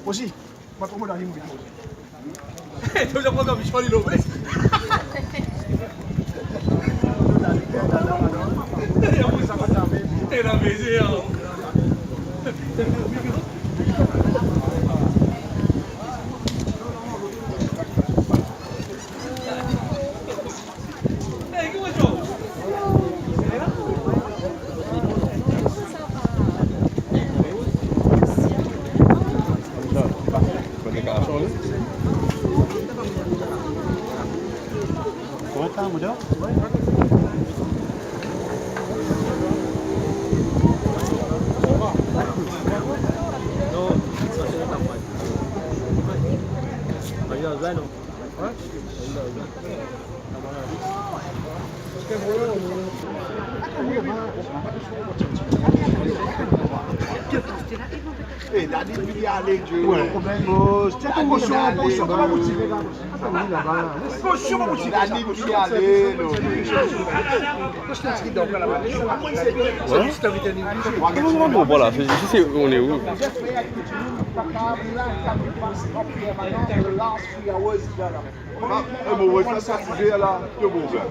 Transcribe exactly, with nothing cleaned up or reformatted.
Osi, pa tro mo lari mo vini. To ja pran sa, Michel, li love. E la mezi, hein. Eh, Dani, vini ale, Dieu. Ouais. Oh, c'est un bon choix, bon choix, comment vous tirez là ? Attenn, li laba. Attention, mon petit. Dani, vini ale, non. Ouais. Non, non, non, bon, voilà, c'est, c'est, on est où ? Ah, eh, bon, ouais, sa, sa, ti ve la, te bon, ben.